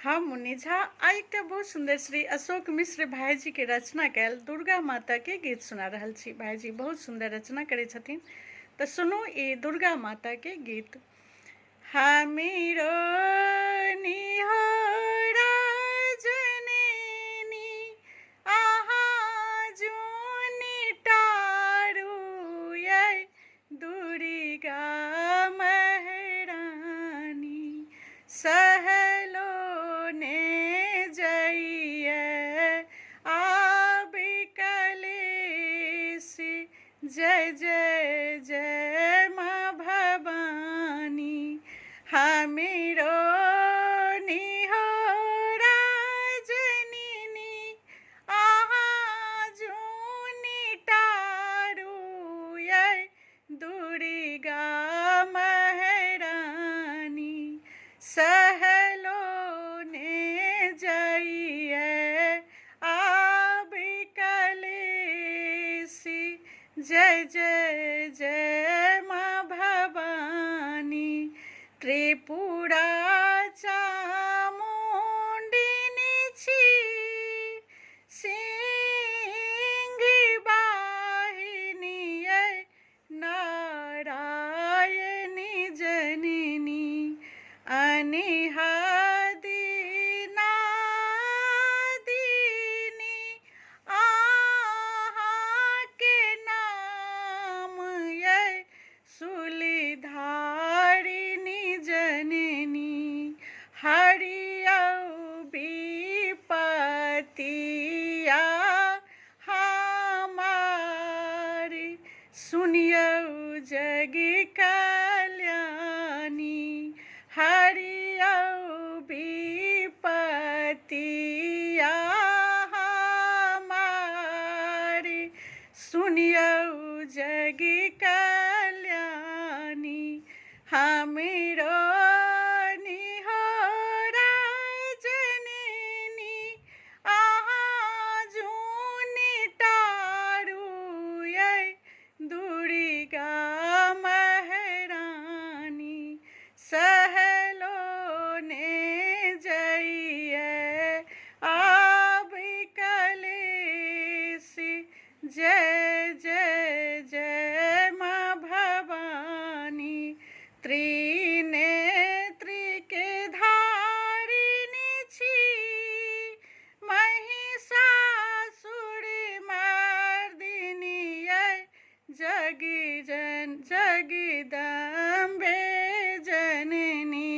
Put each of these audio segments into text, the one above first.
हम मुन्नी झा आ एकटा बहुत सुंदर श्री अशोक मिश्र भाईजी के रचना कयल दुर्गा माता के गीत सुना रहल छी। भाईजी बहुत सुंदर रचना करै छथिन, तऽ सुनू ई दुर्गा माता के गीत। हमीरो निहोरा जननी आहा जुनि टारू यै दुर्गा महरानी सहलो ने जइयै आब कलेश जय जय जय माँ भवानी। हमीरो निहोरा जननी आहा जुनि टारू यै दुर्गा महरानी सहलो ने जइयै आब कलेश जय जय जय माँ भवानी। त्रिपुरा चामुण्डिनी छी सिंह बाहिनी यै नारायणी जननी अनिहदि नादिनी अहाँके नाम यै सुलिधारिणी जननी हरियौ विपतिया हमार सुनियौ जग कल्याणी हरियौ विपतिया हमार सुनियौ जग कल्याणी। हमरो निहोरा जननी अहाँ जुनि टारू यै दुर्गा महरानी सहलो ने जइयै आब कलेश जय जय जय माँ भवानी। त्रिनेत्री के धारिणी छी महिषासुर मर्दिनी यै जगदम्बे जननी।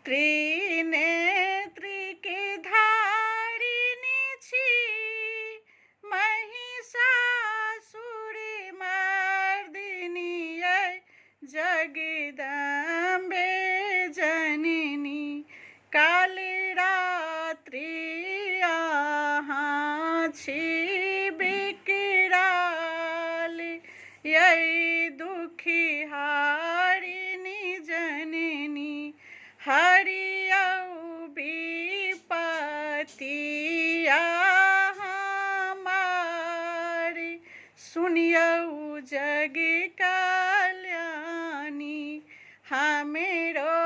त्रिनेत्री के धारिणी छी महिषासुर मर्दिनी यै जगदम्बे जननी। कालरात्रि अहाँ छी विकराल यै दुखी हारिणी जननी हरियौ विपतिया हमार सुनियौ जग कल्याणी। हमरो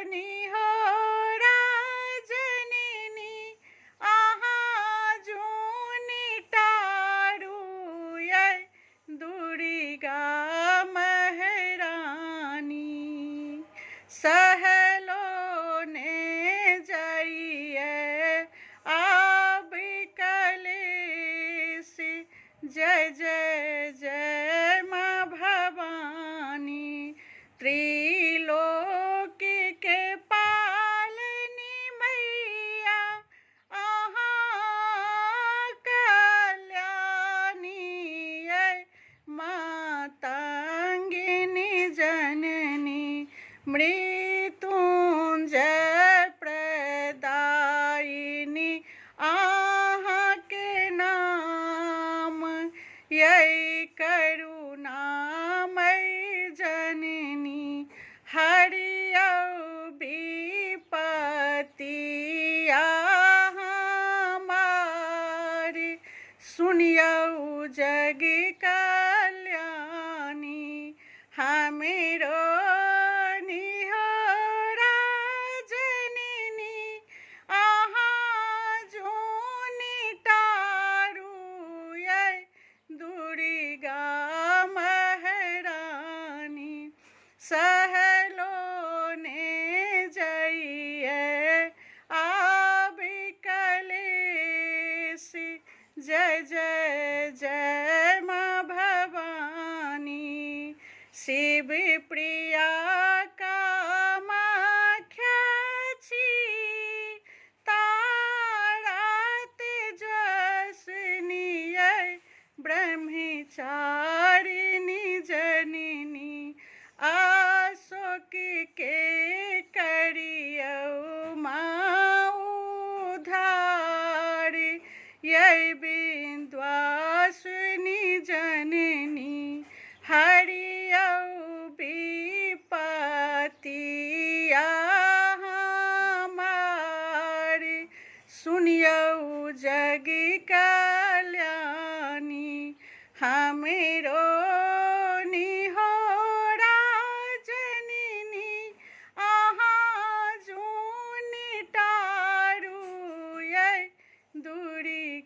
निहोरा जननी अहाँ जुनि टारू यै दुर्गा महरानी सहलो ने जइयै आब कलेश जय जय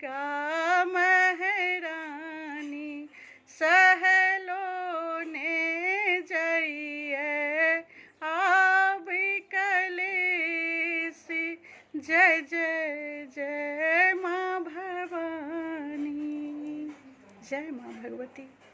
दुर्गा महारानी, सहलो ने जइए आब कलेसी। जय जय जय माँ भवानी, जय माँ भगवती।